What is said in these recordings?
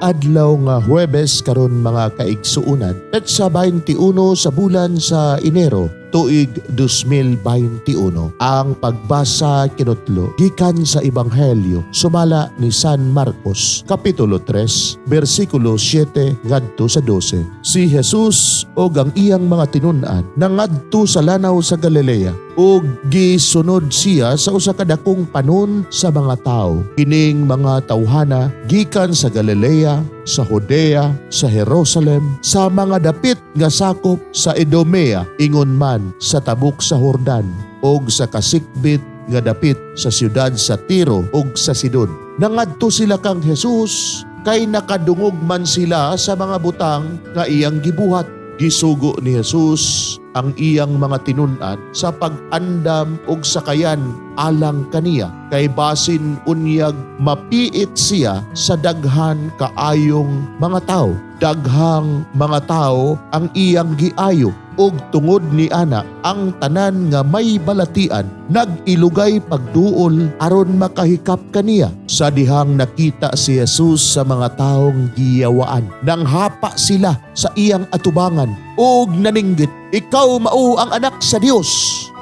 Adlaw nga Huwebes karon, mga kaigsuonan, petsa 21 sa bulan sa Enero, tuig 2021. Ang pagbasa kinutlo gikan sa Ebanghelyo sumala ni San Marcos, kapitulo 3, bersikulo 7 ngadto sa 12. Si Jesus ug ang iyang mga tinun-an nangadto sa lanaw sa Galilea ug gisunod siya sa usa ka dakong panon sa mga tawo. Kining mga tawhana gikan sa Galilea, sa Judea, sa Jerusalem, sa mga dapit nga sakop sa Idumea, ingon man sa tabok sa Jordan ug sa kasikbit nga dapit sa siyudad sa Tiro ug sa Sidon. Nangadto sila kang Jesus kay nakadungog man sila sa mga butang nga iyang gibuhat. Gisugo ni Jesus ang iyang mga tinun-an sa pag-andam og sakayan alang kaniya kay basin unyag mapiit siya sa daghan kaayong mga tao. Daghang mga tao ang iyang giayo ug tungod ni ana, ang tanan nga may balatian nag-ilugay pagduol aron makahikap kaniya. Sa dihang nakita si Jesus sa mga taong giyawaan, nanghapa sila sa iyang atubangan ug naninggit, "Ikaw mao ang Anak sa Dios!"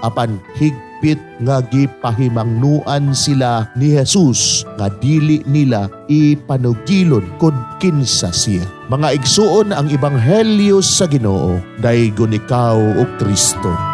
Apan higpit nga gipahimangnuan sila ni Jesus nga dili nila ipanugilon kung kinsa siya. Mga igsuon, ang Ebanghelyo sa Ginoo. Daygon ikaw, o Kristo.